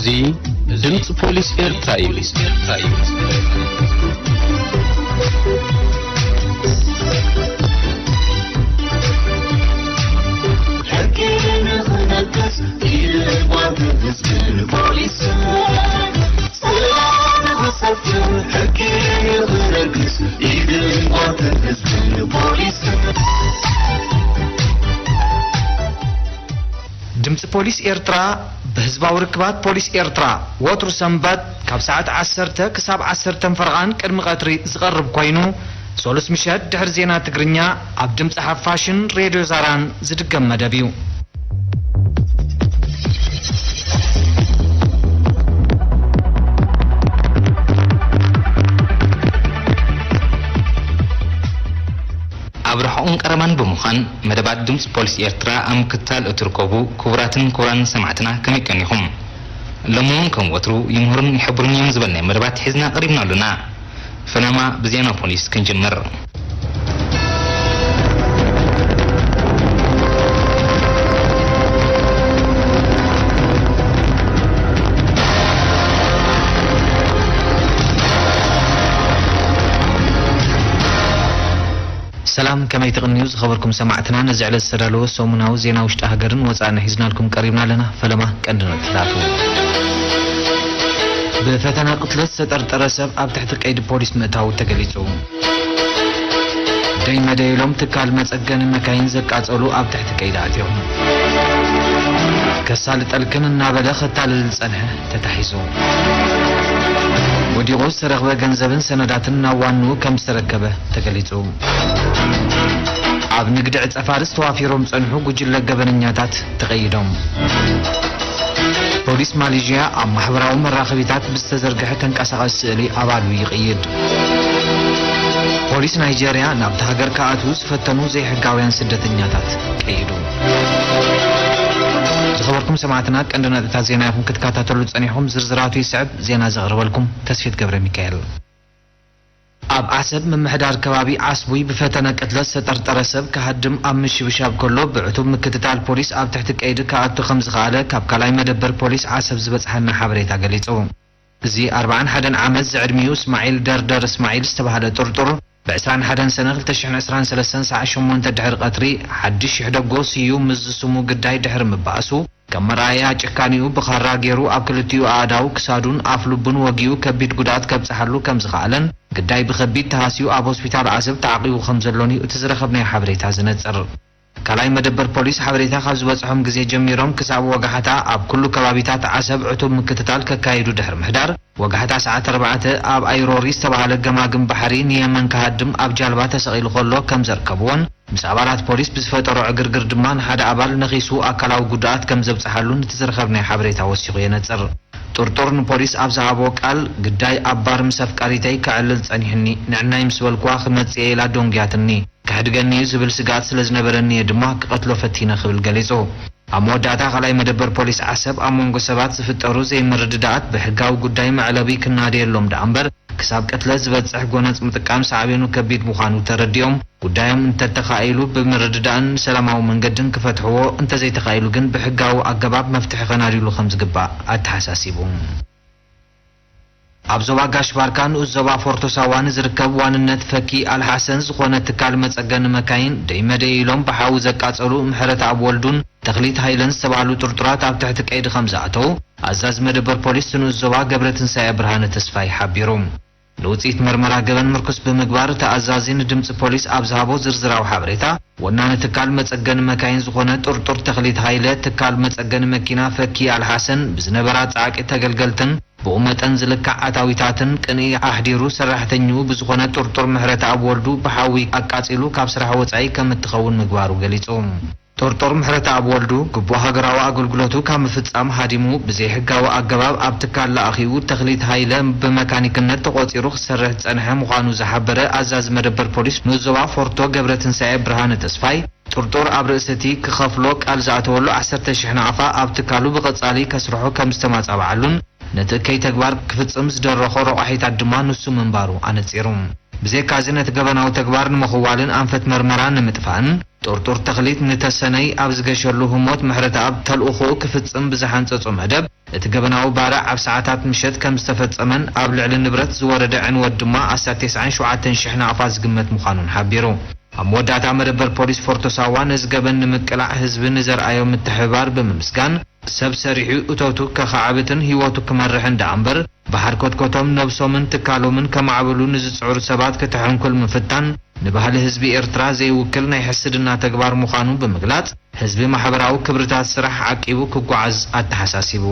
እዚ ድምፂ ፖሊስ ኤርትራ እዩ። ሕጊ ንኽነግስ ኢድ ጓንትን ህዝብን ፖሊስን፣ ሰላም ንኽሰፍን ሕጊ ንኽነግስ ኢድ ጓንትን ህዝብን ፖሊስን። ድምፂ ፖሊስ ኤርትራ ብህዝባዊ ርክባት ፖሊስ ኤርትራ ወትሩ ሰንበት ካብ ሰዓት ዓሰርተ ክሳብ ዓሰርተ ፈረቓን ቅድሚ ቀትሪ ዝቐርብ ኮይኑ፣ ሰሉስ ምሸት ድሕሪ ዜና ትግርኛ ኣብ ድምፂ ሓፋሽን ሬድዮ ዛራን ዝድገም መደብ እዩ። ኣብ ርሑቕን ቀረባን ብምዃን መደባት ድምፂ ፖሊስ ኤርትራ ኣብ ምክትታል እትርከቡ ክቡራትን ክቡራን ሰማዕትና ከመይ ቀኒኹም? ሎሚ እውን ከም ወትሩ ይምህሩን ይሕብሩን እዮም ዝበልናዮም መደባት ሒዝና ቀሪብና ኣሎና። ፈለማ ብዜና ፖሊስ ክንጅምር። ሰላም፣ ከመይ ትቕንዩ ዝኸበርኩም ሰማዕትና? ነዚ ዕለት ዝተዳለወ ሰሙናዊ ዜና ውሽጢ ሃገርን ወፃእን ሒዝናልኩም ቀሪብና ኣለና። ፈለማ ቀንዲ ነጥብታቱ። ብፈተና ቅትለት ዝተጠርጠረ ሰብ ኣብ ትሕቲ ቀይዲ ፖሊስ ምእታዉ ተገሊጹ። ደይ መደይ ኢሎም ትካል መጸገኒ መካይን ዘቃጸሉ ኣብ ትሕቲ ቀይዲ ኣትዮም። ከሳልጠልክን እናበለ ከታልል ዝጸንሐ ተታሒዙ። ወዲቑ ዝተረኽበ ገንዘብን ሰነዳትን ናብ ዋንኡ ከም ዝተረከበ ተገሊጹ። ኣብ ንግዲ ዕጸፋርስ ተዋፊሮም ዝጸንሑ ጉጅለ ገበነኛታት ተቐይዶም። ፖሊስ ማሌዥያ ኣብ ማሕበራዊ መራኸቢታት ብዝተዘርግሐ ተንቀሳቓሲ ስእሊ ኣባሉ ይቕይድ። ፖሊስ ናይጀርያ ናብታ ሃገር ክኣትዉ ዝፈተኑ ዘይሕጋውያን ስደተኛታት ቀይዱ። ዝኸበርኩም ሰማዕትና፣ ቀንዲ ነጥብታት ዜና ኢኹም ክትከታተሉ ጸኒሕኩም። ዝርዝራቱ ይስዕብ። ዜና ዘቕርበልኩም ተስፊት ገብረ ሚካኤል። ኣብ ዓሰብ ምምሕዳር ከባቢ ዓስቡይ ብፈተነ ቅትለት ዝተጠርጠረ ሰብ ክሃድም ኣብ ምሽብሻብ ከሎ፣ ብዕቱብ ምክትታል ፖሊስ ኣብ ትሕቲ ቀይዲ ክኣቱ ከም ዝኸኣለ ካብ ካልኣይ መደበር ፖሊስ ዓሰብ ዝበጽሓና ሓበሬታ ገሊጹ። እዚ ኣርብዓን ሓደን ዓመት ዝዕድሚኡ እስማዒል ደርደር እስማዒል ዝተባህለ ጥርጡር፣ ብ ዕስራን ሓደን ሰነ ክልተ ሽሕን ዕስራን ሰለስተን ሰዓት ሸሞንተ ድሕሪ ቀትሪ ሓድሽ ይሕደጎ ስዩም ምስ ዝስሙ ግዳይ ድሕሪ ምባእሱ፣ ከም መርኣያ ጭካኔኡ ብኻራ ገይሩ ኣብ ክልቲኡ ኣእዳው፣ ክሳዱን ኣፍ ልቡን ወጊኡ ከቢድ ጉድኣት ከብጽሓሉ ከም ዝኸኣለን፣ ግዳይ ብኸቢድ ተሃስዩ ኣብ ሆስፒታል ዓሰብ ተዓቒቡ ከም ዘሎን እዩ እቲ ዝረኸብናዮ ሓበሬታ ዝነጽር። ካልኣይ መደበር ፖሊስ ሓበሬታ ካብ ዝበጽሖም ግዜ ጀሚሮም ክሳብ ወጋሕታ ኣብ ኩሉ ከባቢታት ዓሰብ ዕቱብ ምክትታል ከካይዱ ድሕሪ ምሕዳር፣ ወጋሕታ ሰዓት ኣርባዕተ ኣብ ኣይሮሪ ዝተባህለ ገማግም ባሕሪ ንየመን ክሃድም ኣብ ጃልባ ተሰቒሉ ከሎ ከም ዘርከብዎን፣ ምስ ኣባላት ፖሊስ ብዝፈጠሮ ዕግርግር ድማ ንሓደ ኣባል ነኺሱ ኣካላዊ ጉድኣት ከም ዘብጽሓሉን እቲ ዝረኸብናዮ ሓበሬታ ወሲኹ የነጽር። ጥርጡር ንፖሊስ ኣብ ዝሃቦ ቃል፣ ግዳይ ኣብ ባር ምስ ኣፍቃሪተይ ከዕልል ጸኒሕኒ፣ ንዕናይ ምስ በልኩዋ ክመጽእ እየ ኢላ ዶንግያትኒ። ከሕድገኒ እዩ ዝብል ስግኣት ስለ ዝነበረኒ እየ ድማ ክቐትሎ ፈቲነ ክብል ገሊጹ። ኣብ መወዳእታ ካልኣይ መደበር ፖሊስ ዓሰብ ኣብ መንጎ ሰባት ዝፍጠሩ ዘይምርድዳኣት ብሕጋዊ ጉዳይ መዕለቢ ክናደየሎም ደኣ እምበር ክሳብ ቅትለት ዝበጽሕ ጎነጽ ምጥቃም ሳዕቤኑ ከቢድ ምዃኑ ተረዲኦም ጉዳዮም እንተተኻኢሉ ብምርድዳእን ሰላማዊ መንገድን ክፈትሕዎ እንተዘይተኻኢሉ ግን ብሕጋዊ ኣገባብ መፍትሒ ከናድይሉ ከም ዝግባእ ኣተሓሳሲቡ። ኣብ ዞባ ጋሽ ባርካ ንኡስ ዞባ ፎርቶ ሳዋ ንዝርከብ ዋንነት ፈኪ ኣልሓሰን ዝኾነ ትካል መጸገኒ መካይን ደይ መደይ ኢሎም ብሓዊ ዘቃጸሉ ምሕረተኣብ ወልዱን ተኽሊት ሃይለን ዝተባህሉ ጥርጡራት ኣብ ትሕቲ ቀይዲ ከም ዝኣተዉ ኣዛዚ መደበር ፖሊስ ንኡስ ዞባ ገብረትንሳኤ ብርሃነ ተስፋይ ሓቢሩ። ንውጽኢት መርመራ ገበን ምርኩስ ብምግባር እቲ ኣዛዚ ንድምጺ ፖሊስ ኣብ ዝሃቦ ዝርዝራዊ ሓበሬታ፣ ወናኒ ትካል መጸገኒ መካይን ዝኾነ ጥርጡር ተኽሊት ሃይለ ትካል መጸገኒ መኪና ፈኪ ኣልሓሰን ብዝነበራ ጻዕቂ ተገልገልትን ብኡ መጠን ዝልካዕ ኣታዊታትን ቅንኢ ኣሕዲሩ ሰራሕተኛኡ ብዝኾነ ጥርጡር ምሕረተኣብ ወልዱ ብሓዊ ኣቃጺሉ ካብ ስራሕ ወጻኢ ከም እትኸውን ምግባሩ ገሊጹ። ጥርጡር ምሕረተኣብ ወልዱ ግቡእ ሃገራዊ ኣገልግሎቱ ካብ ምፍጻም ሃዲሙ ብዘይሕጋዊ ኣገባብ ኣብ ትካል ለኣኺኡ ተኽሊት ሃይለ ብመካኒክነት ተቖጺሩ ክሰርሕ ዝጸንሐ ምዃኑ ዝሓበረ ኣዛዚ መደበር ፖሊስ ንኡስ ዞባ ፎርቶ ገብረትንሳኤ ብርሃነ ተስፋይ፣ ጥርጡር ኣብ ርእሲ እቲ ክኸፍሎ ቃል ዝኣተወሉ ዓሰርተ ሽሕ ናቕፋ ኣብ ትካሉ ብቐጻሊ ከስርሖ ከም ዝተማጻብዓሉን ነቲ እከይ ተግባር ክፍጽም ዝደረኾ ረቋሒታት ድማ ንሱ ምንባሩ ኣነጺሩ። ብዘይካዚ ነቲ ገበናዊ ተግባር ንምኽዋልን ኣንፈት መርመራ ንምጥፋእን ጥርጡር ተኽሊት ንተሰነይ ኣብ ዝገሸሉ ህሞት ምሕረተኣብ ተልእኾኡ ክፍጽም ብዝሓንጸጾ መደብ፣ እቲ ገበናዊ ባርዕ ኣብ ሰዓታት ምሸት ከም ዝተፈጸመን ኣብ ልዕሊ ንብረት ዝወረደ ዕንወት ድማ ኣስታት ተስዓን ሸውዓተን ሽሕ ናቕፋ ዝግመት ምዃኑን ሓቢሩ። ኣብ መወዳእታ መደበር ፖሊስ ፎርቶ ሳዋ ነዚ ገበን ንምቅላዕ ህዝቢ ንዘርኣዮ ምትሕብባር ብምምስጋን፣ ሰብ ሰሪሑ እቶቱ ከኻዕብትን ህይወቱ ክመርሕን ደኣ እምበር፣ ብሓርኮትኮቶም ነብሶምን ትካሎምን ከማዕብሉ ንዝጽዕሩ ሰባት ክተሐንኩል ምፍታን፣ ንባህሊ ህዝቢ ኤርትራ ዘይውክል ናይ ሕስድና ተግባር ምዃኑ ብምግላጽ፣ ህዝቢ ማሕበራዊ ክብርታት ስራሕ ዓቂቡ ክጓዓዝ ኣተሓሳሲቡ።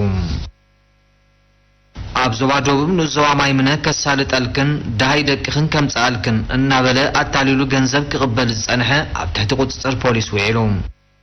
ኣብ ዞባ ደቡብ ንዞባ ማይምነ ከሳልጠልክን ደሃይ ደቅኽን ከምጽኣልክን እናበለ ኣታሊሉ ገንዘብ ክቕበል ዝጸንሐ ኣብ ትሕቲ ቁጽጽር ፖሊስ ውዒሉ።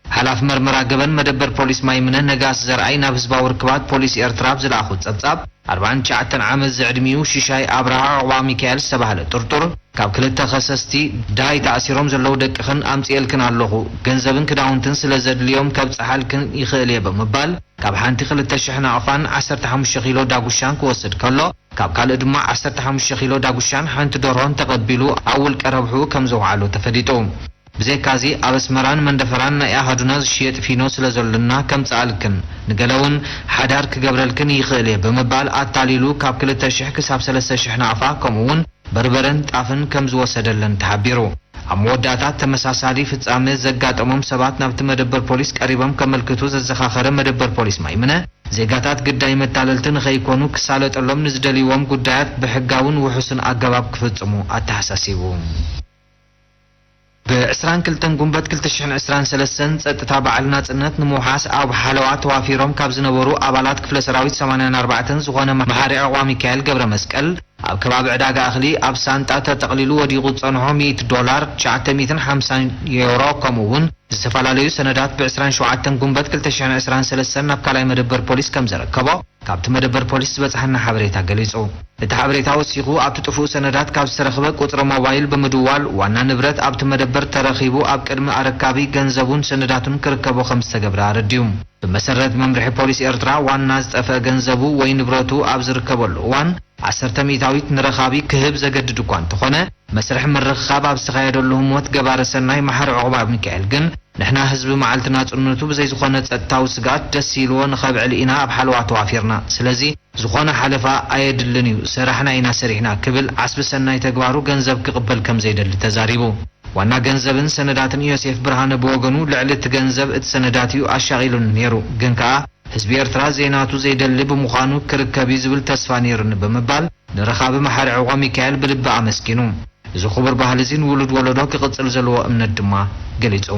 ሓላፊ መርመራ ገበን መደበር ፖሊስ ማይምነ ነጋሲ ዘርኣይ ናብ ህዝባዊ ርክባት ፖሊስ ኤርትራ ኣብ ዝለኣኹ ጸብጻብ፣ ኣርባዓን ትሽዓተን ዓመት ዝዕድሚኡ ሽሻይ ኣብርሃ ዑቕባ ሚካኤል ዝተባህለ ጥርጡር፣ ካብ ክልተ ከሰስቲ ደሃይ ተኣሲሮም ዘለዉ ደቅኽን ኣምጽኤልክን ኣለኹ፣ ገንዘብን ክዳውንትን ስለ ዘድልዮም ከብጽሓልክን ይኽእል እየ ብምባል፣ ካብ ሓንቲ ክልተ ሽሕ ናቕፋን ዓሰርተ ሓሙሽተ ኪሎ ዳጉሻን ክወስድ ከሎ፣ ካብ ካልእ ድማ ዓሰርተ ሓሙሽተ ኪሎ ዳጉሻን ሓንቲ ደርሆን ተቐቢሉ ኣብ ውልቀ ረብሕኡ ከም ዘውዓሎ ተፈሊጡ። ብዘይካዚ ኣብ ኣስመራን መንደፈራን ናይ ኣሃዱና ዝሽየጥ ፊኖ ስለ ዘሎና ከምጽኣልክን፣ ንገለ እውን ሓዳር ክገብረልክን ይኽእል እየ ብምባል ኣታሊሉ ካብ ክልተ ሽሕ ክሳብ ሰለስተ ሽሕ ናቕፋ ከምኡ እውን በርበረን ጣፍን ከም ዝወሰደለን ተሓቢሩ። ኣብ መወዳእታ ተመሳሳሊ ፍጻመ ዘጋጠሞም ሰባት ናብቲ መደበር ፖሊስ ቀሪቦም ከመልክቱ ዘዘኻኸረ መደበር ፖሊስ ማይምነ፣ ዜጋታት ግዳይ መታለልቲ ንኸይኮኑ ክሳለጠሎም ንዝደልይዎም ጉዳያት ብሕጋውን ውሑስን ኣገባብ ክፍጽሙ ኣተሓሳሲቡ። ብ ዕስራን ክልተን ጉንበት ክልተ ሽሕን ዕስራን ሰለስተን ጸጥታ በዓል ናጽነት ንምውሓስ ኣብ ሓለዋ ተዋፊሮም ካብ ዝነበሩ ኣባላት ክፍለ ሰራዊት ሰማንያን ኣርባዕተን ዝኾነ መሓሪ ዕቑባ ሚካኤል ገብረ መስቀል፣ ኣብ ከባቢ ዕዳጋ እኽሊ ኣብ ሳንጣ ተጠቕሊሉ ወዲቑ ዝጸንሖ ሚእቲ ዶላር፣ ትሽዓተ ሚእትን ሓምሳን ዩሮ፣ ከምኡ እውን ዝተፈላለዩ ሰነዳት ብ ዕስራን ሸውዓተን ጉንበት ክልተ ሽሕን ዕስራን ሰለስተን ናብ ካልኣይ መደበር ፖሊስ ከም ዘረከቦ ካብቲ መደበር ፖሊስ ዝበጽሓና ሓበሬታ ገሊጹ። እቲ ሓበሬታ ወሲኹ፣ ኣብቲ ጥፉእ ሰነዳት ካብ ዝተረኽበ ቁጽሪ ሞባይል ብምድዋል ዋና ንብረት ኣብቲ መደበር ተረኺቡ ኣብ ቅድሚ ኣረካቢ ገንዘቡን ሰነዳቱን ክርከቦ ከም ዝተገብረ ኣረዲኡ። ብመሰረት መምርሒ ፖሊስ ኤርትራ፣ ዋና ዝጠፍአ ገንዘቡ ወይ ንብረቱ ኣብ ዝርከበሉ እዋን፣ ዓሰርተ ሚእታዊት ንረኻቢ ክህብ ዘገድድ እኳ እንተኾነ፣ መስርሕ ምርኽኻብ ኣብ ዝተኻየደሉ ህሞት፣ ገባሪ ሰናይ መሓሪ ዑቕባ ሚካኤል ግን፣ "ንሕና ህዝቢ መዓልቲ ናጽነቱ ብዘይ ዝኾነ ጸጥታዊ ስግኣት ደስ ኢልዎ ንኸብዕል ኢና ኣብ ሓለዋ ተዋፊርና። ስለዚ ዝኾነ ሓለፋ ኣየድልን እዩ፣ ሰራሕና ኢና ሰሪሕና" ክብል ዓስቢ ሰናይ ተግባሩ ገንዘብ ክቕበል ከም ዘይደሊ ተዛሪቡ። ዋና ገንዘብን ሰነዳትን ዮሴፍ ብርሃነ ብወገኑ፣ ልዕሊ እቲ ገንዘብ እቲ ሰነዳት እዩ ኣሻቒሉኒ ነይሩ፣ ግን ከኣ ህዝቢ ኤርትራ ዘይናቱ ዘይደሊ ብምዃኑ ክርከብ እዩ ዝብል ተስፋ ነይሩኒ ብምባል ንረኻቢ መሓሪ ዕቑባ ሚካኤል ብልቢ ኣመስጊኑ። እዚ ክቡር ባህሊ እዚ ንውሉድ ወለዶ ክቕጽል ዘለዎ እምነት ድማ ገሊጹ።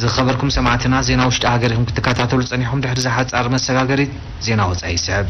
ዝኸበርኩም ሰማዕትና፣ ዜና ውሽጢ ሃገር ኢኹም ክትከታተሉ ጸኒሕኩም። ድሕሪ እዚ ሓጻር መሰጋገሪት ዜና ወጻኢ ይስዕብ።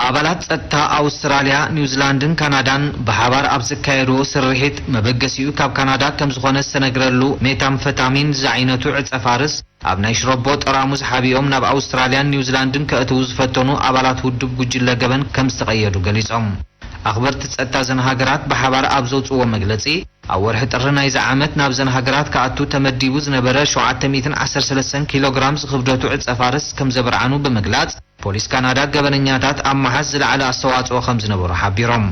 ኣባላት ጸጥታ ኣውስትራልያ፣ ኒውዚላንድን ካናዳን ብሓባር ኣብ ዘካየድዎ ስርሒት፣ መበገሲኡ ካብ ካናዳ ከም ዝኾነ ዝተነግረሉ ሜታምፈታሚን ዝዓይነቱ ዕጸ ፋርስ ኣብ ናይ ሽሮቦ ጠራሙዝ ሓቢኦም ናብ ኣውስትራልያን ኒውዚላንድን ከእትዉ ዝፈተኑ ኣባላት ውድብ ጉጅለ ገበን ከም ዝተቐየዱ ገሊጾም። ኣኽበርቲ ጸጥታ እዘን ሃገራት ብሓባር ኣብ ዘውጽእዎ መግለጺ፣ ኣብ ወርሒ ጥሪ ናይዚ ዓመት ናብዘን ሃገራት ክኣቱ ተመዲቡ ዝነበረ ሸውዓተ ሚእትን ዓሰርተ ሰለስተን ኪሎ ግራም ዝኽብደቱ ዕጸ ፋርስ ከም ዘብርዓኑ ብምግላጽ፣ ፖሊስ ካናዳ ገበነኛታት ኣብ ምሓዝ ዝለዓለ ኣስተዋጽኦ ከም ዝነበሮ ሓቢሮም።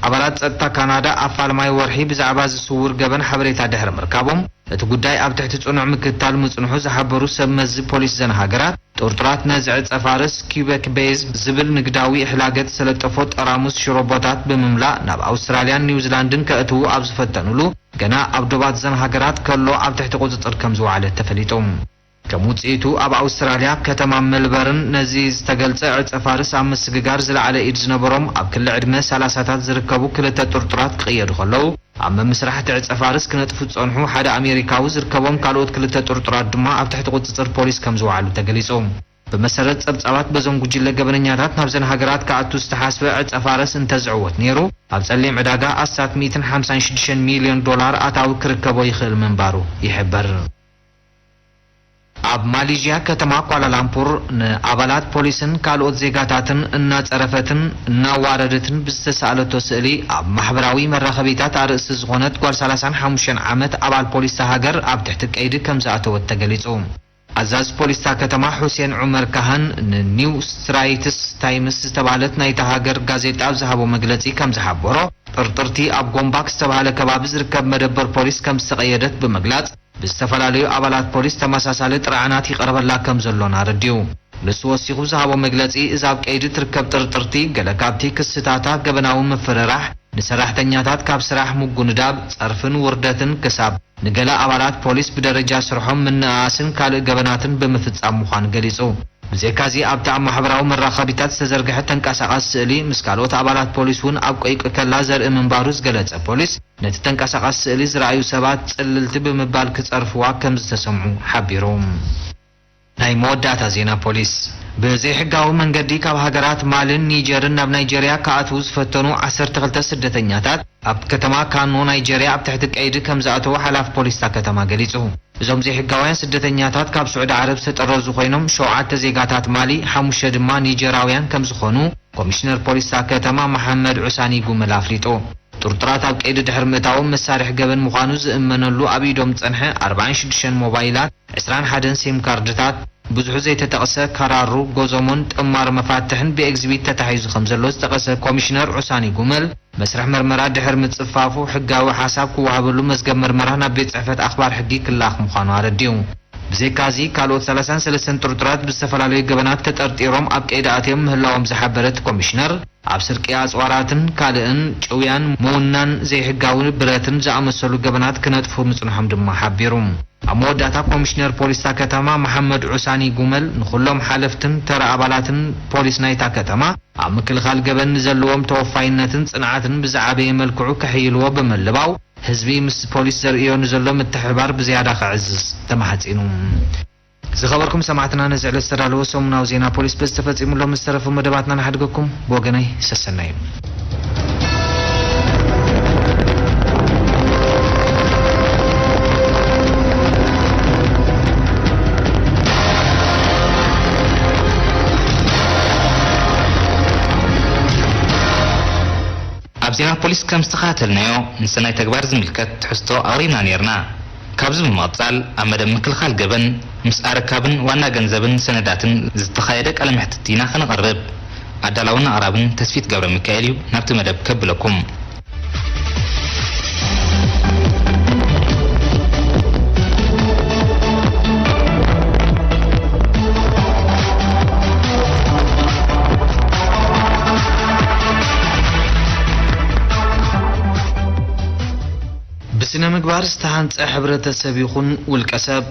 ኣባላት ጸጥታ ካናዳ ኣብ ፋልማይ ወርሒ ብዛዕባ እዚ ስዉር ገበን ሓበሬታ ድሕሪ ምርካቦም፣ እቲ ጉዳይ ኣብ ትሕቲ ጽኑዕ ምክትታል ምጽንሑ ዝሓበሩ ሰብ መዚ ፖሊስ እዘን ሃገራት፣ ጥርጡራት ነዚ ዕጸ ፋርስ ኪበክ ቤዝ ዝብል ንግዳዊ ሕላገት ዝተለጠፎ ጠራሙዝ ሽሮቦታት ብምምላእ ናብ ኣውስትራልያን ኒውዚላንድን ከእትዉ ኣብ ዝፈተኑሉ፣ ገና ኣብ ዶባት እዘን ሃገራት ከሎ ኣብ ትሕቲ ቁጽጽር ከም ዝወዓለ ተፈሊጡ። ከም ውጽኢቱ፣ ኣብ ኣውስትራልያ ከተማ ሜልበርን ነዚ ዝተገልጸ ዕጸ ፋርስ ኣብ ምስግጋር ዝለዓለ ኢድ ዝነበሮም ኣብ ክሊ ዕድመ ሰላሳታት ዝርከቡ ክልተ ጥርጡራት ክቕየዱ ከለዉ፣ ኣብ ምምስራሕ እቲ ዕጸ ፋርስ ክነጥፉ ዝጸንሑ ሓደ ኣሜሪካዊ ዝርከቦም ካልኦት ክልተ ጥርጡራት ድማ ኣብ ትሕቲ ቁጽጽር ፖሊስ ከም ዝወዓሉ ተገሊጹ። ብመሰረት ጸብጻባት፣ በዞም ጉጅለ ገበነኛታት ናብዘን ሃገራት ክኣቱ ዝተሓስበ ዕጸ ፋርስ እንተዝዕወት ነይሩ፣ ኣብ ጸሊም ዕዳጋ ኣስታት ሚእትን ሓምሳን ሽዱሽተን ሚልዮን ዶላር ኣታዊ ክርከቦ ይኽእል ምንባሩ ይሕበር። ኣብ ማሌዥያ ከተማ ኳላላምፑር ንኣባላት ፖሊስን ካልኦት ዜጋታትን እናጸረፈትን እናዋረደትን ብዝተሳእለቶ ስእሊ ኣብ ማሕበራዊ መራኸቢታት ኣርእስቲ ዝኾነት ጓል ሰላሳን ሓሙሽተን ዓመት ኣባል ፖሊስ እታ ሃገር ኣብ ትሕቲ ቀይዲ ከም ዝኣተወት ተገሊጹ። ኣዛዚ ፖሊስ እታ ከተማ ሑሴን ዑመር ካህን ንኒው ስትራይትስ ታይምስ ዝተባህለት ናይታ ሃገር ጋዜጣ ኣብ ዝሃቦ መግለጺ ከም ዝሓበሮ፣ ጥርጥርቲ ኣብ ጎምባክ ዝተባህለ ከባቢ ዝርከብ መደበር ፖሊስ ከም ዝተቐየደት ብምግላጽ፣ ብዝተፈላለዩ ኣባላት ፖሊስ ተመሳሳሊ ጥርዓናት ይቐርበላ ከም ዘሎን ኣረዲኡ። ንሱ ወሲኹ ዝሃቦ መግለጺ፣ እዛ ኣብ ቀይዲ ትርከብ ጥርጥርቲ፣ ገለ ካብቲ ክስታታ ገበናዊ ምፍርራሕ፣ ንሰራሕተኛታት ካብ ስራሕ ምጉንዳብ፣ ጸርፍን ውርደትን ክሳብ ንገለ ኣባላት ፖሊስ ብደረጃ ስርሖም ምንእኣስን ካልእ ገበናትን ብምፍጻም ምዃኑ ገሊጹ። ብዘይካዚ፣ ኣብቲ ኣብ ማሕበራዊ መራኸቢታት ዝተዘርግሐ ተንቀሳቓሲ ስእሊ፣ ምስ ካልኦት ኣባላት ፖሊስ እውን ኣብ ቆይቂ ከላ ዘርኢ ምንባሩ ዝገለጸ ፖሊስ፣ ነቲ ተንቀሳቓሲ ስእሊ ዝረኣዩ ሰባት ጽልልቲ ብምባል ክጸርፍዋ ከም ዝተሰምዑ ሓቢሩ። ናይ መወዳእታ ዜና ፖሊስ። ብዘይሕጋዊ መንገዲ ካብ ሃገራት ማልን ኒጀርን ናብ ናይጀርያ ክኣትዉ ዝፈተኑ ዓሰርተ ክልተ ስደተኛታት ኣብ ከተማ ካኖ ናይጀርያ ኣብ ትሕቲ ቀይዲ ከም ዝኣተዉ ሓላፊ ፖሊስ እታ ከተማ ገሊጹ። እዞም ዘይሕጋውያን ስደተኛታት ካብ ስዑዲ ዓረብ ዝተጠረዙ ኮይኖም፣ ሸውዓተ ዜጋታት ማሊ፣ ሓሙሽተ ድማ ኒጀራውያን ከም ዝኾኑ ኮሚሽነር ፖሊስ እታ ከተማ መሓመድ ዑሳኒ ጉመል ኣፍሊጡ። ጥርጡራት ኣብ ቀይዲ ድሕሪ ምእታዎም፣ መሳርሒ ገበን ምዃኑ ዝእመነሉ ኣብ ኢዶም ዝጸንሐ ኣርባዓን ሽዱሽተን ሞባይላት፣ ዕስራን ሓደን ሲም ካርድታት፣ ብዙሑ ዘይተጠቕሰ ካራሩ፣ ጎዞሞን ጥማር መፋትሕን ብኤግዚቢት ተታሒዙ ከም ዘሎ ዝጠቐሰ ኮሚሽነር ዑሳኒ ጉመል፣ መስርሕ መርመራ ድሕሪ ምጽፋፉ፣ ሕጋዊ ሓሳብ ክወሃበሉ መዝገብ መርመራ ናብ ቤት ጽሕፈት ኣኽባር ሕጊ ክለኣኽ ምዃኑ ኣረዲኡ። ብዘይካዚ፣ ካልኦት ሰላሳን ሰለስተን ጥርጡራት ብዝተፈላለዩ ገበናት ተጠርጢሮም ኣብ ቀይዲ ኣትዮም ምህላዎም ዝሓበረ እቲ ኮሚሽነር፣ ኣብ ስርቂ ኣጽዋራትን ካልእን፣ ጭውያን ምውናን ዘይሕጋዊ ብረትን ዝኣመሰሉ ገበናት ክነጥፉ ምጽንሖም ድማ ሓቢሩ። ኣብ መወዳእታ፣ ኮሚሽነር ፖሊስ እታ ከተማ መሓመድ ዑሳኒ ጉመል፣ ንኹሎም ሓለፍትን ተራ ኣባላትን ፖሊስ ናይታ ከተማ ኣብ ምክልኻል ገበን ንዘለዎም ተወፋይነትን ጽንዓትን ብዝዓበየ መልክዑ ከሕይልዎ ብምልባው፣ ህዝቢ ምስ ፖሊስ ዘርእዮ ንዘሎ ምትሕብባር ብዝያዳ ከዕዝዝ ተማሕጺኑ። ዝኸበርኩም ሰማዕትና፣ ነዚ ዕለት ዝተዳለወ ሰሙናዊ ዜና ፖሊስ በዚ ተፈጺሙ ኣሎ። ምስ ዝተረፉ መደባትና ንሓድገኩም። ብወገነይ ሰሰናዩ። ኣብ ዜና ፖሊስ ከም ዝተኸታተልናዮ፣ ንሰናይ ተግባር ዝምልከት ትሕዝቶ ኣቕሪብና ነይርና። ካብዚ ብምቕጻል፣ ኣብ መደብ ምክልኻል ገበን፣ ምስ ኣረካብን ዋና ገንዘብን ሰነዳትን ዝተኻየደ ቃለ መሕትት ኢና ከነቕርብ። ኣዳላውን ኣቕራብን ተስፊት ገብረ ሚካኤል እዩ። ናብቲ መደብ ከብለኩም። ብስነ ምግባር ዝተሃንጸ ሕብረተሰብ ይኹን ውልቀ ሰብ፣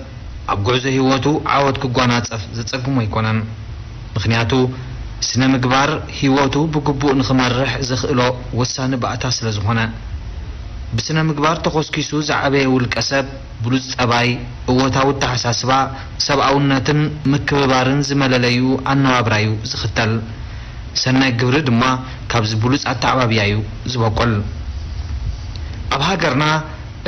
ኣብ ጉዕዞ ህይወቱ ዓወት ክጓናጸፍ ዘጸግሞ ኣይኮነን። ምኽንያቱ፣ ስነ ምግባር ህይወቱ ብግቡእ ንኽመርሕ ዘኽእሎ ወሳኒ ባእታ ስለ ዝኾነ። ብስነ ምግባር ተኾስኪሱ ዝዓበየ ውልቀ ሰብ፣ ብሉጽ ጸባይ፣ እወታዊ ኣተሓሳስባ፣ ሰብኣውነትን ምክብባርን ዝመለለዩ ኣነባብራ እዩ ዝኽተል። ሰናይ ግብሪ ድማ ካብዚ ብሉጽ ኣተዓባብያ እዩ ዝበቁል። ኣብ ሃገርና፣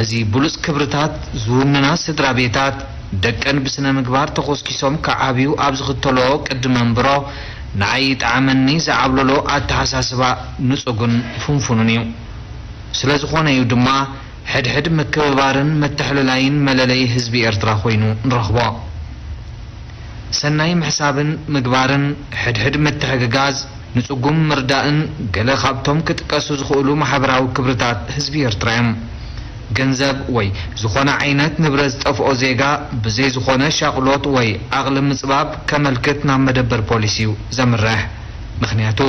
እዚ ብሉጽ ክብርታት ዝውንና ስድራ ቤታት፣ ደቀን ብስነ ምግባር ተኾስኪሶም ክዓብዩ ኣብ ዝኽተልኦ ቅዲ መንብሮ፣ ንዓይ ይጥዓመኒ ዝዓብለሎ ኣተሓሳስባ ንጹግን ፍንፉንን እዩ። ስለ ዝኾነ እዩ ድማ፣ ሕድሕድ ምክብባርን ምትሕልላይን መለለዪ ህዝቢ ኤርትራ ኮይኑ ንረኽቦ። ሰናይ ምሕሳብን ምግባርን፣ ሕድሕድ ምትሕግጋዝ፣ ንጽጉም ምርዳእን ገለ ካብቶም ክጥቀሱ ዝኽእሉ ማሕበራዊ ክብርታት ህዝቢ ኤርትራ እዮም። ገንዘብ ወይ ዝኾነ ዓይነት ንብረት ዝጠፍኦ ዜጋ፣ ብዘይ ዝኾነ ሻቕሎት ወይ ዓቕሊ ምጽባብ ከመልክት ናብ መደበር ፖሊስ እዩ ዘምርሕ። ምኽንያቱ፣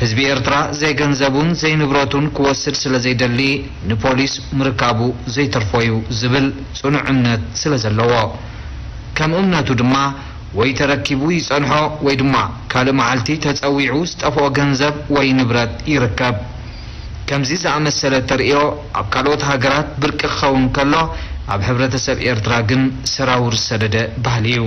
ህዝቢ ኤርትራ ዘይገንዘቡን ዘይንብረቱን ክወስድ ስለ ዘይደሊ፣ ንፖሊስ ምርካቡ ዘይተርፎ እዩ ዝብል ጽኑዕ እምነት ስለ ዘለዎ። ከም እምነቱ ድማ፣ ወይ ተረኪቡ ይጸንሖ፣ ወይ ድማ ካልእ መዓልቲ ተጸዊዑ ዝጠፍኦ ገንዘብ ወይ ንብረት ይርከብ። ከምዚ ዝኣመሰለ ተርእዮ ኣብ ካልኦት ሃገራት ብርቂ ክኸውን ከሎ፣ ኣብ ሕብረተሰብ ኤርትራ ግን ሰራውር ዝሰደደ ባህሊ እዩ።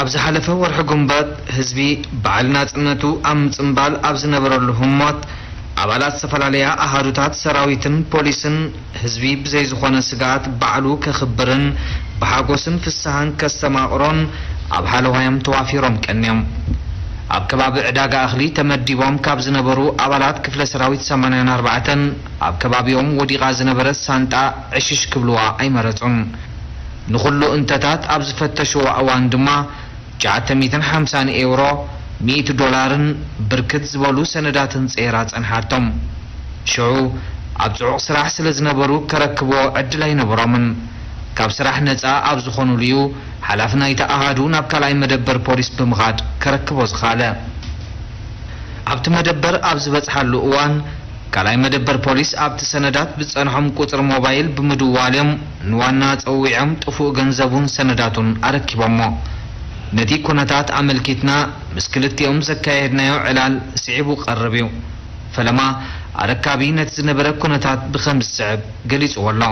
ኣብ ዝሓለፈ ወርሒ ግንቦት፣ ህዝቢ በዓል ናጽነቱ ኣብ ምጽንባል ኣብ ዝነበረሉ ህሞት፣ ኣባላት ዝተፈላለያ ኣሃዱታት ሰራዊትን ፖሊስን ህዝቢ ብዘይ ዝኾነ ስግኣት ባዕሉ ከኽብርን ብሓጎስን ፍስሃን ከስተማቕሮን ኣብ ሓለዋዮም ተዋፊሮም ቀንዮም። ኣብ ከባቢ ዕዳጋ እኽሊ ተመዲቦም ካብ ዝነበሩ ኣባላት ክፍለ ሰራዊት ሰማንያን ኣርባዕተን ኣብ ከባቢኦም ወዲቓ ዝነበረት ሳንጣ ዕሽሽ ክብልዋ ኣይመረጹን። ንኹሉ እንተታት ኣብ ዝፈተሽዎ እዋን ድማ ትሽዓተ ሚእትን ሓምሳን ኤውሮ፣ ሚእቲ ዶላርን ብርክት ዝበሉ ሰነዳትን ጸይራ ጸንሓቶም። ሽዑ ኣብ ጽዑቕ ስራሕ ስለ ዝነበሩ ከረክብዎ ዕድል ኣይነበሮምን። ካብ ስራሕ ነጻ ኣብ ዝኾኑሉ እዩ ሓላፊ ናይቲ ኣሃዱ ናብ ካልኣይ መደበር ፖሊስ ብምኻድ ከረክቦ ዝኸኣለ። ኣብቲ መደበር ኣብ ዝበጽሓሉ እዋን፣ ካልኣይ መደበር ፖሊስ ኣብቲ ሰነዳት ብዝጸንሖም ቁጽሪ ሞባይል ብምድዋል እዮም ንዋና ጸዊዖም ጥፉእ ገንዘቡን ሰነዳቱን ኣረኪቦሞ። ነቲ ኩነታት ኣመልኪትና ምስ ክልቲኦም ዘካየድናዮ ዕላል ስዒቡ ክቐርብ እዩ። ፈለማ ኣረካቢ ነቲ ዝነበረ ኩነታት ብኸምዚ ዝስዕብ ገሊጽዎ ኣሎ።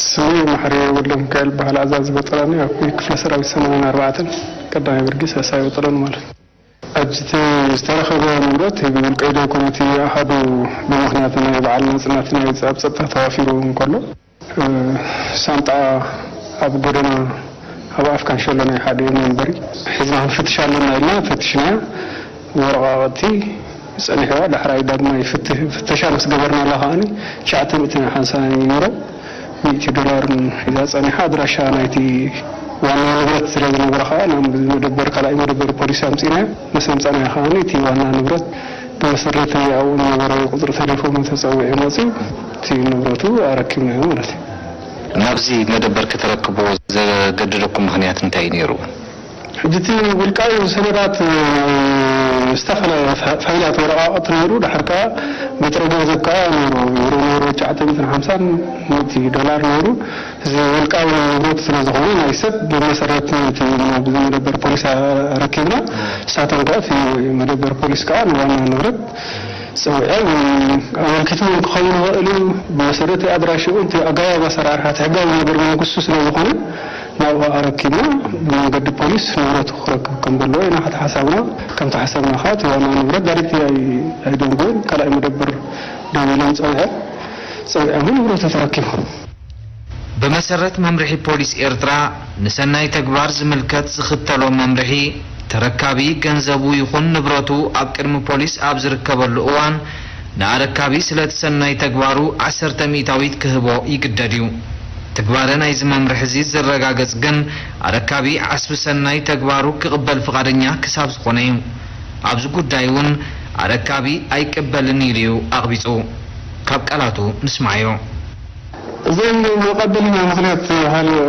ስመይ ማሕረ ወልደሚካኤል በሃል፣ ኣዛዚ በጠራኒ ኣብ ክፍለ ሰራዊት ሰማንያን ኣርባዕተን ቀዳማይ ብርጌድ ሳልሳይ በጠራኒ ማለት እዩ። ሕጂ እቲ ዝተረኸበ ንብረት ብውልቀይ ዶ ኮነ እቲ ኣሃዱ ብምኽንያት ናይ በዓል ናጽነት ናይ ኣብ ጸጥታ ተዋፊሩ እንከሎ፣ እ፣ ሳንጣ ኣብ ጎደና ኣብ ኣፍ ካንሸሎ ናይ ሓደ መንበሪ ሒዝና ክንፍትሽ ኣለና ኢልና ፈቲሽናያ። ወረቓቕቲ ጸኒሕዋ። ዳሕራይ ዳግማይ ፍት-፣ ፍተሻ ምስ ገበርናላ ከኣኒ ትሽዓተ ሚእቲ ሓምሳ ዩሮ፣ ሚእቲ ዶላርን ሒዛ ጸኒሓ። ኣድራሻ ናይቲ ዋና ንብረት ስለ ዝነበረ ከኣ ናብ መደበር፣ ካልኣይ መደበር ፖሊስ ኣምጺእናዮ። ምስ ኣምጻእናዮ ከኣኒ እቲ ዋና ንብረት ብመሰረት ናይ ኣብኡ ዝነበረ ቁጽሪ ተሌፎን ተጸዊዑ መጺኡ እቲ ንብረቱ ኣረኪብናዮ ማለት እዩ። ናብዚ መደበር ከተረክብዎ ዘገደደኩም ምኽንያት እንታይ እዩ ነይሩ? ሕጂ እቲ ውልቃዊ ሰነዳት፣ እ፣ ዝተፈላለየ ፋ-፣ ፋይላት ወረቓቕቲ ነይሩ፣ ድሓር ከኣ በትረ ገንዘብ ከኣ ነይሩ። ዩሮ ነይሩ፣ ትሽዓተ ሚእትን ሓምሳን ሚእቲ ዶላር ነይሩ። እዚ ውልቃዊ ንብረት ስለ ዝኾነ ናይ ሰብ ብመሰረት እቲ ናብዚ መደበር ፖሊስ ኣረኪብና፣ ንሳቶም ከኣ እቲ መደበር ፖሊስ ከኣ ንዋና ንብረት ጸዊዖም ኣመልኪቱ እውን ክኸውን ይኽእል እዩ። ብመሰረት ኣድራሽኡ እቲ ኣገባብ ኣሰራርሓ እቲ ሕጋዊ ነገር መንግስቱ ስለ ዝኾነ ናብኡ ኣረኪብና ብመንገዲ ፖሊስ ንብረቱ ክረክብ ከም ዘለዎ ኢና ሕቲ ሓሳብና። ከምቲ ሓሳብና ከኣ እቲ ዋና ንብረት ዳይሬክት ኣይ-፣ ኣይደንጎን ካልኣይ መደበር ደዊሎም ጸዊዖም፣ ጸዊዖም ንብረቱ ተረኪቡ። ብመሰረት መምርሒ ፖሊስ ኤርትራ፣ ንሰናይ ተግባር ዝምልከት ዝኽተሎ መምርሒ፣ ተረካቢ ገንዘቡ ይኹን ንብረቱ ኣብ ቅድሚ ፖሊስ ኣብ ዝርከበሉ እዋን፣ ንኣረካቢ ስለቲ ሰናይ ተግባሩ ዓሰርተ ሚእታዊት ክህቦ ይግደድ እዩ። ትግባረ ናይዚ መምርሒ እዚ ዝረጋገጽ ግን፣ ኣረካቢ ዓስቢ ሰናይ ተግባሩ ክቕበል ፍቓደኛ ክሳብ ዝኾነ እዩ። ኣብዚ ጉዳይ እውን ኣረካቢ ኣይቅበልን ኢሉ እዩ ኣቕቢጹ። ካብ ቃላቱ ንስማዓዮ። እዞም መቐበልና ምኽንያት ካልእ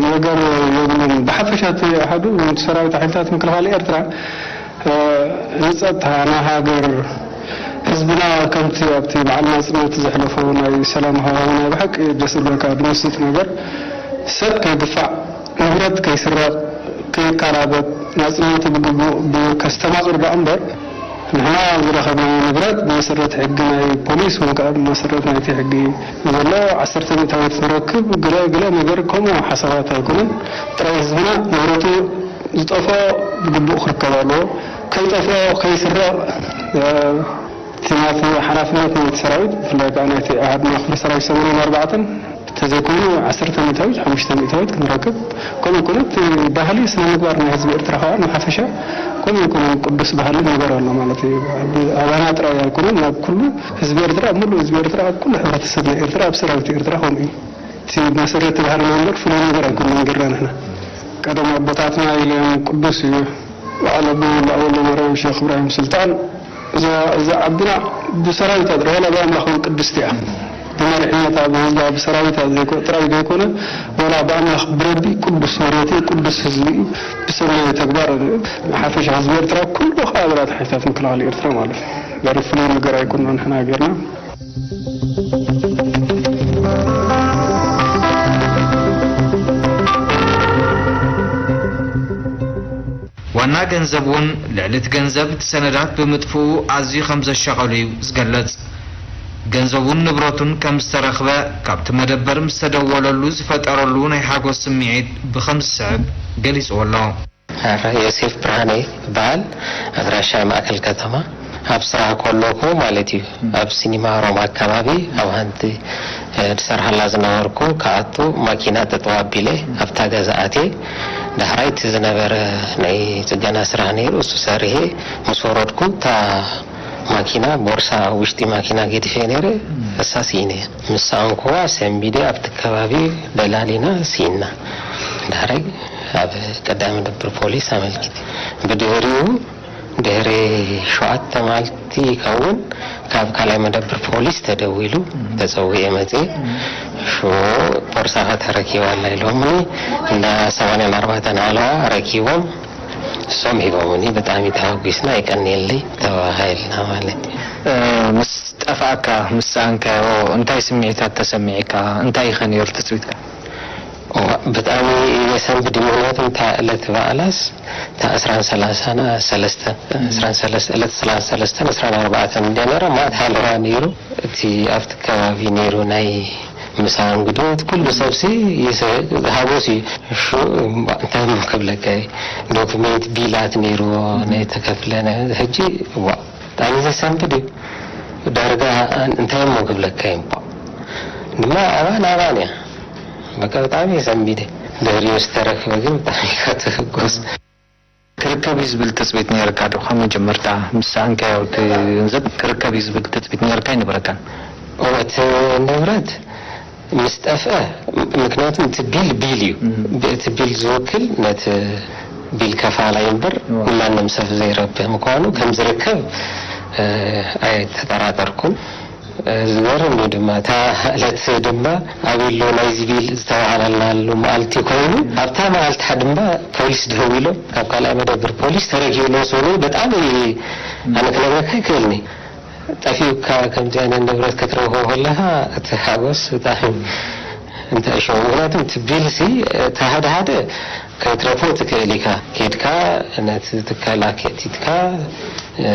ነገር የብሉን። ብሓፈሻ እቲ ኣሃዱ ሰራዊት ሓይልታት ምክልኻል ኤርትራ፣ እ፣ ንጸጥታ ናይ ሃገር፣ ህዝብና ከምቲ ኣብቲ በዓል ናጽነት ዘሕለፎ ናይ ሰላም ሃዋሁ ናይ ብሓቂ ደስ ዝብለካ ዝምስጥ ነገር፣ ሰብ ከይግፋዕ፣ ንብረት ከይስረቕ፣ ከይከላበት፣ ናጽነቱ ብግቡእ ብ-፣ ከስተማቕር ደኣ እምበር፣ ንሕና ዝረኸብናዮ ንብረት ብመሰረት ሕጊ ናይ ፖሊስ ወይ ከኣ ብመሰረት ናይቲ ሕጊ ዘሎ ዓሰርተ ሚእታዊት ንረክብ፣ ገለ ገለ ነገር ከምኡ ሓሳባት ኣይኮነን። ጥራይ ህዝብና ንብረቱ ዝጠፍኦ ብግቡእ ክርከብ ኣለዎ። ከይጠፍኦ፣ ከይስረቕ፣ እ፣ እቲ ናቲ ሓላፍነት ናይቲ ሰራዊት፣ ብፍላይ ከኣ ናይቲ ኣሃድና ክፍለ ሰራዊት ሰማንያን ኣርባዕተን፣ እንተዘይኮይኑ ዓሰርተ ሚእታዊት፣ ሓሙሽተ ሚእታዊት ክንረክብ፣ ከምኡ ይኮነ እቲ ባህሊ ስነ ምግባር ናይ ህዝቢ ኤርትራ ከኣ ንሓፈሻ ከምኡ ይኮነ ቅዱስ ባህሊ ነገር ኣሎ ማለት እዩ። ኣባና ጥራይ ኣይኮነን፣ ናብ ኩሉ ህዝቢ ኤርትራ፣ ኣብ ሙሉእ ህዝቢ ኤርትራ፣ ኣብ ኩሉ ሕብረተሰብ ናይ ኤርትራ፣ ኣብ ሰራዊት ኤርትራ ከምኡ እዩ። እቲ መሰረት ባህልና እምበር ፍሉይ ነገር ኣይኮነን ገርና ንሕና። ቀደም ኣቦታትና ኢሎም ቅዱስ እዩ። በዓል ኣቦ ወልደ፣ ወልደ ማርያም ሼኽ እብራሂም ስልጣን፣ እዛ፣ እዛ ዓድና ብሰራዊታ ጥራይ፣ ዋላ ብኣምላኽ እውን ቅድስቲ እያ። ብመሪሕነታ፣ ብህዝባ፣ ብሰራዊታ ዘይኮ-፣ ጥራይ ዘይኮነ፣ ዋላ ብኣምላኽ ብረቢ ቅዱስ መሬት እዩ፣ ቅዱስ ህዝቢ እዩ። ብሰናይ ተግባር፣ ሓፈሻ ህዝቢ ኤርትራ ኩሉ ከኣ ኣባላት ሓይልታት ምክልኻል ኤርትራ ማለት እዩ። ዛሬ ፍሉይ ነገር ኣይኮንና ንሕና ገርና። ዋና ገንዘብ እውን ልዕሊ እቲ ገንዘብ እቲ ሰነዳት ብምጥፍኡ ኣዝዩ ከም ዘሻቐሉ እዩ ዝገልጽ። ገንዘቡን ንብረቱን ከም ዝተረኽበ ካብቲ መደበር ምስ ተደወለሉ ዝፈጠረሉ ናይ ሓጎስ ስምዒት ብኸም ዝስዕብ ገሊጽዎ ኣሎ። ዮሴፍ ብርሃነ ይበሃል። ኣድራሻ ማእከል ከተማ። ኣብ ስራሕ ከለኹ ማለት እዩ፣ ኣብ ሲኒማ ሮማ ኣከባቢ ኣብ ሓንቲ፣ እ፣ ዝሰርሓላ ዝነበርኩ ክኣቱ ማኪና ጠጠው ኣቢለ ኣብታ ገዛ ኣትየ። ዳሕራይ እቲ ዝነበረ ናይ ጽገና ስራሕ ነይሩ፣ እሱ ሰርሔ ምስ ወረድኩ እታ ማኪና፣ ቦርሳ ውሽጢ ማኪና ገዲፈ ነይረ፣ እሳ ስኢነ። ምስ ሰኣንኩዋ ሰንቢደ ኣብቲ ከባቢ ደላሊና ስኢና። ዳሕራይ ኣብ ቀዳሚ መደበር ፖሊስ ኣመልኪተ። ብድሕሪኡ ድሕሪ ሸውዓተ መዓልቲ ይኸውን ካብ ካልኣይ መደበር ፖሊስ ተደዊሉ፣ ተጸዊዐ መጽየ። ሽዑ ቦርሳኻ ተረኪባ ኣላ ኢሎምኒ። እንዳ ሰማንያን ኣርባዕተን ኣለዋ ረኪቦም፣ እሶም ሂቦምኒ። ብጣዕሚ ተሃጒስና፣ የቀንየለይ ተባሃልና ማለት እዩ። እ፣ ምስ ጠፍኣካ፣ ምስ ሰኣንካዮ እንታይ ስምዒታት ተሰሚዕካ? እንታይ ከ ነይሩ ትጽቢትካ? እዋ፣ ብጣዕሚ እየ ሰንብድ፣ ምኽንያቱ እታ ዕለት በዓላስ እታ ዕስራን ሰላሳን ሰለስተን፣ ዕስራን ሰለስተ፣ ዕለት ዕስራን ሰለስተን፣ ዕስራን ኣርባዕተን እንድያ ነይራ፣ ማት ሃለዋ ነይሩ። እቲ ኣብቲ ከባቢ ነይሩ ናይ ምሳን ግዶት፣ ኩሉ ሰብሲ ይስሕቅ፣ ሃጎስ እዩ። እሹ፣ እምባ፣ እንታይ እሞ ክብለካ እየ? ዶክሜንት ቢላት ነይርዎ፣ ናይ ተከፍለ፣ ናይ፣ ሕጂ፣ እዋ፣ ብጣዕሚ ዘሰንብድ እዩ። ዳርጋ እንታይ እሞ ክብለካ እየ እምባ። ድማ ኣባን ኣባን እያ። በቃ ብጣዕሚ እየ ሰንቢደ። ድሕሪኡ ዝተረክበ ግን ብጣዕሚ እየ ተሕጎስ። ክርከብ እዩ ዝብል ትጽቢት ነይርካ ዶ? ካብ መጀመርታ ምስ ሰኣንካዮ እቲ ገንዘብ ክርከብ እዩ ዝብል ትጽቢት ነይርካ ኣይነበረካን? እወ፣ እቲ ንብረት ምስ ጠፍአ፣ ምክንያቱ እቲ ቢል ቢል እዩ። እም። እቲ ቢል ዝውክል ነቲ ቢል ከፋላይ እምበር እወ። ንማንም ሰብ ዘይረብህ ምዃኑ ከም ዝርከብ፣ እ፣ ኣይተጠራጠርኩን። ዝገርም እዩ ድማ፣ እታ ዕለት ድማ ኣበይ ኣሎ ናይዚ ቢል ዝተባህለናሉ መዓልቲ ኮይኑ፣ ኣብታ መዓልቲ ድማ ፖሊስ ደዊሎም፣ ካብ ካልኣይ መደብር ፖሊስ ተረኪቡ ኣሎ፣ ሰብኣይ በጣም እየ፣ ኣነ ክነግረካ ኣይክእልኒ። ጠፊኡካ ከምዚ ዓይነት ንብረት ክትረኽቦ ከለኻ እቲ ሓጎስ ብጣዕሚ እንታይ ሽዑ፣ ምኽንያቱ እቲ ቢልሲ፣ እቲ ሓደ ሓደ ከይትረኽቦ ትኽእል ኢኻ። ኬድካ ነቲ ትካል ኣኬቲትካ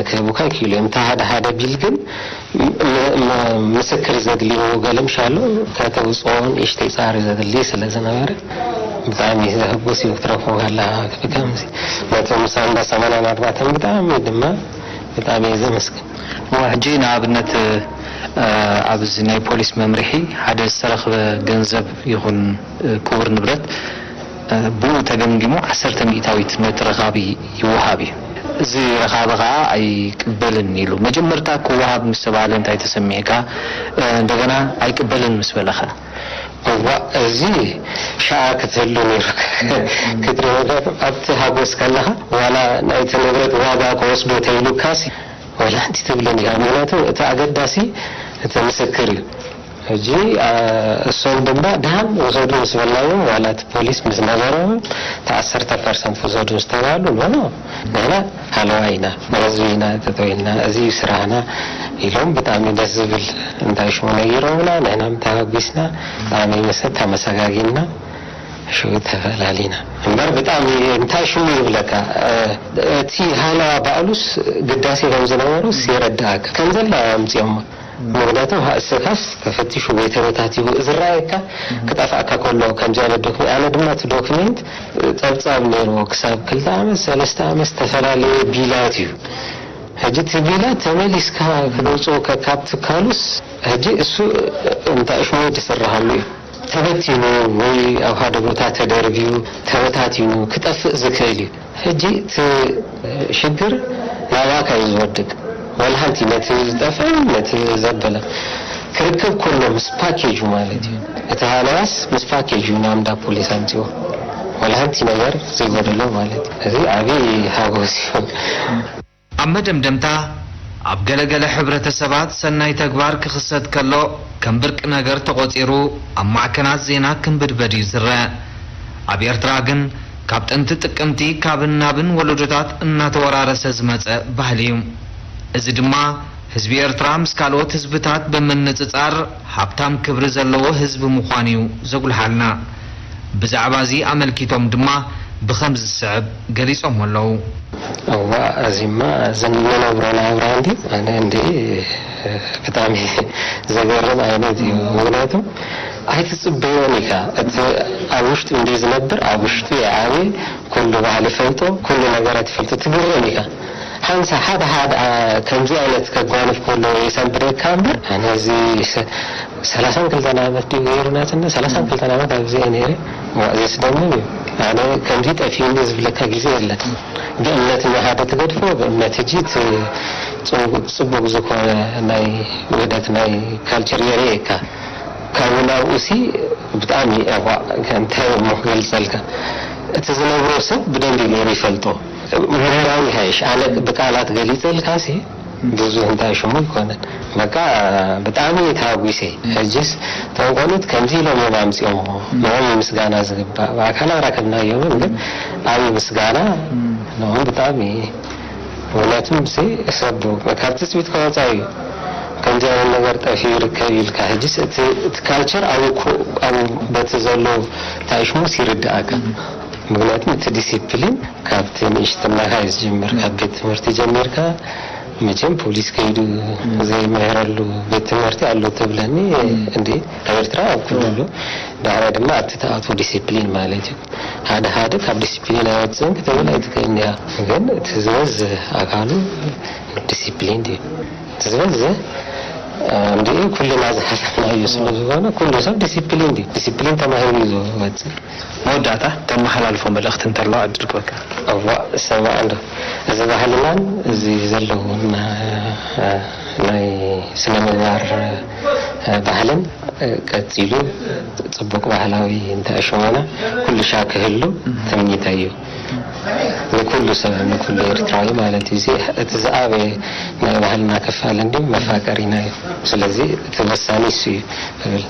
ክህቡካ ይክእሉ እዮም። እቲ ሓደ ሓደ ቢል ግን ም-፣ ም-፣ ምስክር ዘድልዮ ገለ ምሽ ኣሎ፣ ከተውፅኦ ንእሽተይ ፃዕሪ ዘድሊ ስለ ዝነበረ ብጣዕሚ ዘህጉስ እዩ ክትረኽቦ ከለኻ። ከምዚ ነቶም ሳንዳ ሰማንያን ኣርባዕተን ብጣዕሚ ድማ ብጣዕሚ እየ ዘመስግን። እዋ፣ ሕጂ ንኣብነት፣ እ፣ ኣብዚ ናይ ፖሊስ መምርሒ ሓደ ዝተረኽበ ገንዘብ ይኹን፣ እ፣ ክቡር ንብረት፣ እ፣ ብኡ ተገምጊሙ ዓሰርተ ሚእታዊት ነቲ ረኻቢ ይወሃብ እዩ። እዚ ረኻቢ ኸኣ ኣይቅበልን ኢሉ። መጀመርታ ክወሃብ ምስ ተባህለ እንታይ ተሰሚዕካ? እ፣ እንደገና ኣይቅበልን ምስ በለኸ? እዋ፣ እዚ ሸኣ ክትህሉ ነይሩካ። ክትርኢ፣ ምኽንያቱ ኣብቲ ሃጎስ ከለኻ ዋላ ናይቲ ንብረት ዋጋ ክወስዶ ተይሉካሲ፣ ዋላ ሓንቲ ትብልን ኢኻ። ምኽንያቱ እቲ ኣገዳሲ እቲ ምስክር እዩ። ሕጂ፣ አ፣ እሶም ድማ ድሃም ውሰዱ ምስ በልናዮም፣ ዋላ እቲ ፖሊስ ምስ ነገሮም፣ እቲ ዓሰርተ ፐርሰንት ውሰዱ ምስ ተባህሉ፣ ኖ፣ ኖ፣ ንሕና ሃለዋ ኢና፣ ንህዝቢ ኢና ጠጠው ኢልና፣ እዚ እዩ ስራሕና ኢሎም ብጣዕሚ ደስ ዝብል እንታይ ሽሙ ነጊሮምና፣ ንሕና ተሃጒስና፣ ብጣዕሚ መሰ-፣ ተመሰጋጊንና፣ ሽዑ ተፈላሊና። እምበር ብጣዕሚ እንታይ ሽሙ ይብለካ፣ እ፣ እቲ ሃለዋ ባዕሉስ ግዳሴ ከም ዝነበሩስ የረድኣካ። ከም ዘላ ኣምጺኦሞ። ምኽንያቱ፣ ሃ-፣ እስኻስ ተፈቲሹ ወይ ተበታቲኹ ዝረኣየካ፣ ክጠፍኣካ ከሎ ከምዚ ዓይነት ዶክሜንት፣ ኣነ ድማ እቲ ዶክሜንት፣ እ፣ ጸብጻብ ነይርዎ ክሳብ ክልተ ዓመት፣ ሰለስተ ዓመት ዝተፈላለየ ቢላት እዩ። ሕጂ እቲ ቢላት ተመሊስካ ክተውጽኦ ከ-፣ ካብ ትካሉስ፣ ሕጂ እሱ እንታይ ሽሙ ዝስርሓሉ እዩ። ተበቲኑ ወይ ኣብ ሓደ ቦታ ተደርብዩ፣ ተበታቲኑ ክጠፍእ ዝኽእል እዩ። ሕጂ እቲ ሽግር ናባካ እዩ ዝወድቅ። ዋላ ሓንቲ ነቲ ዝጠፍአ፣ ነቲ ዘበለ ክርከብ ከሎ ምስ ፓኬጁ ማለት እዩ። እቲ ሃለዋስ ምስ ፓኬጁ ናብ እንዳ ፖሊስ ኣምጺዎ። ዋላ ሓንቲ ነገር ዘይጎደሎ ማለት እዩ። እዚ ዓቢ ሓጎስ እዩ። ኣብ መደምደምታ፣ ኣብ ገለ ገለ ሕብረተሰባት ሰናይ ተግባር ክኽሰት ከሎ ከም ብርቂ ነገር ተቖጺሩ ኣብ ማዕከናት ዜና ክምብድበድ እዩ ዝረአ። ኣብ ኤርትራ ግን ካብ ጥንቲ ጥቅምቲ ካብን ናብን ወለዶታት እናተወራረሰ ዝመጸ ባህሊ እዩ። እዚ ድማ ህዝቢ ኤርትራ ምስ ካልኦት ህዝብታት ብምንጽጻር ሃብታም ክብሪ ዘለዎ ህዝቢ ምዃኑ እዩ ዘጉልሓልና። ብዛዕባ እዚ ኣመልኪቶም ድማ ብኸምዚ ዝስዕብ ገሊጾሞ ኣለዉ። እዋ፣ እዚማ እዚ ንነብሮ ናብራ እንዲ፣ ኣነ እንዲ ብጣዕሚ ዘገርም ዓይነት እዩ። ምኽንያቱ ኣይትጽበዮን ኢኻ። እቲ ኣብ ውሽጡ እንደ ዝነብር፣ ኣብ ውሽጡ ይዓብየ፣ ኩሉ ባህሊ ይፈልጦ፣ ኩሉ ነገራት ይፈልጦ፣ ትግረም ኢኻ። ኣንሳ ሓደ ሓደ ከምዚ ዓይነት ከጓንፍ ከሎ የሰንብደካ እምበር ኣነ እዚ ሰላሳን ክልተን ዓመት ድዩ ገይሩ ናትና ሰላሳን ክልተን ዓመት ኣብዚ እየ ነይረ። ዘስደምም እዩ። ኣነ ከምዚ ጠፊኡኒ ዝብለካ ግዜ የለን። ብእምነት ንሓደ ትገድፎ ብእምነት ሕጂ እቲ ጽቡቕ ዝኾነ ናይ ውህደት ናይ ካልቸር የርእየካ። ካብኡ ናብኡ ሲ ብጣዕሚ እዋ እንታይ እሞ ክገልጸልካ እቲ ዝነብሮ ሰብ ብደንቢ ገይሩ ይፈልጦ። ምሁራዊ ሃይሽ ኣነ ብቃላት ገሊጸልካ ሲ ብዙ እንታይ ሽሙ ይኮነን። በቃ ብጣዕሚ ተሃጒሰ። ሕጅስ ተንኮሉት ከምዚ ኢሎም እዮም ኣምፅኦሞ። ንኦም ምስጋና ዝግባእ ብኣካል ኣራከብናዮምን ግን ዓብዪ ምስጋና ንኦም ብጣዕሚ ምክንያቱም ሲ ሰብ ካብ ትፅቢት ከወፃ እዩ። ከምዚ ዓይነት ነገር ጠፊኡ ይርከብ ኢልካ ሕጅስ እቲ ካልቸር ኣብ በቲ ዘሎ እንታይ ሽሙስ ይርድኣካ። ምክንያቱም እቲ ዲሲፕሊን ካብቲ ንእሽትናኻ እዩ ዝጅምር። ካብ ቤት ትምህርቲ ጀሚርካ መቸም ፖሊስ ከይዱ ዘይምህረሉ ቤት ትምህርቲ ኣሎ ተብለኒ እንዲ ኣብ ኤርትራ ኣብ ኩሉ ኣሎ። ዳሕራይ ድማ ኣብቲ ተኣትዎ ዲሲፕሊን ማለት እዩ። ሓደ ሓደ ካብ ዲሲፕሊን ኣይወፅእን ክትብል ኣይትክእልን እያ። ግን እቲ ዝበዝሕ ኣካሉ ዲሲፕሊን ድዩ እቲ ዝበዝሕ እንዲ ኩልና ዝሓሰብናዮ ስለ ዝኾነ ኩሉ ሰብ ዲሲፕሊን ድዩ ዲሲፕሊን ተማሂሩ እዩ ዝወፅእ። መወዳእታ ተመሓላልፎ መልእኽቲ እንተለዋ ዕድል ክበካ። እዋ ሰማዕ እንዶ እዚ ባህልናን እዚ ዘለውን ናይ ስነ ምግባር ባህልን ቀፂሉ ፅቡቅ ባህላዊ እንተኣሸወና ኩሉ ሻ ክህሉ ትምኒተይ እዩ። ንኩሉ ሰብ ንኩሉ ኤርትራዊ ማለት እዩ። እዚ እቲ ዝኣበየ ናይ ባህልና ክፋል እንዲ መፋቀሪና እዩ። ስለዚ እቲ ወሳኒ እሱ እዩ እብል።